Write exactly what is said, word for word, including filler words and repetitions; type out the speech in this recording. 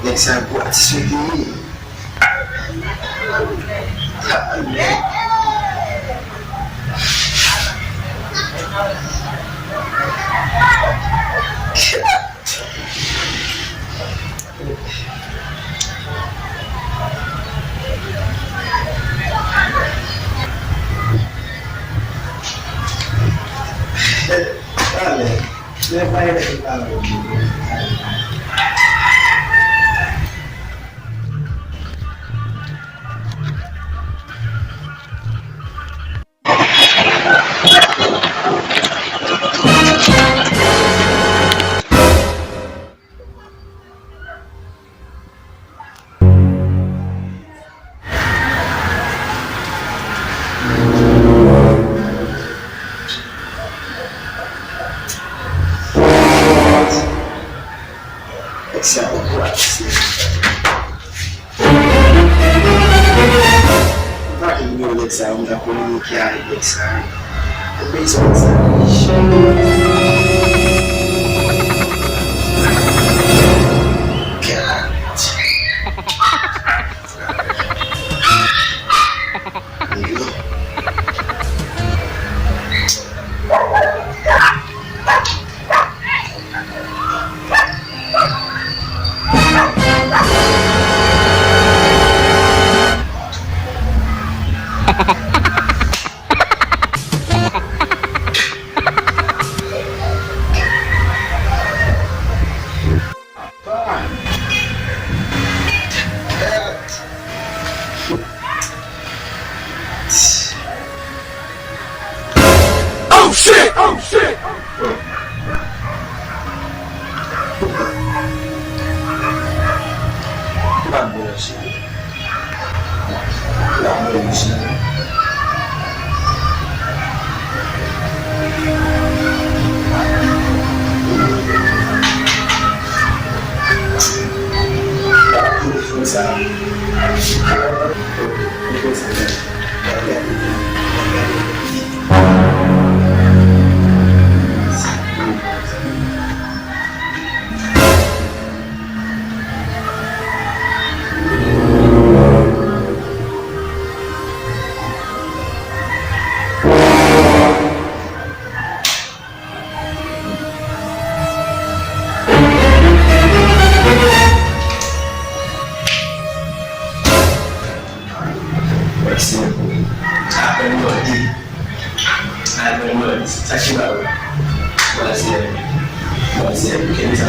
Nèg sa gwo atis yo te ye. Nèg sa, ou kwè se. M pa gen nimewo nèg sa, m ta kominike avèk nèg sa. Ou bezwen sa. God. Oh shit! Oh shit! Apèl mòdi. Apèl mòdi. Sa ki ba ou? Bwazè. Bwazè. Kenbe sa.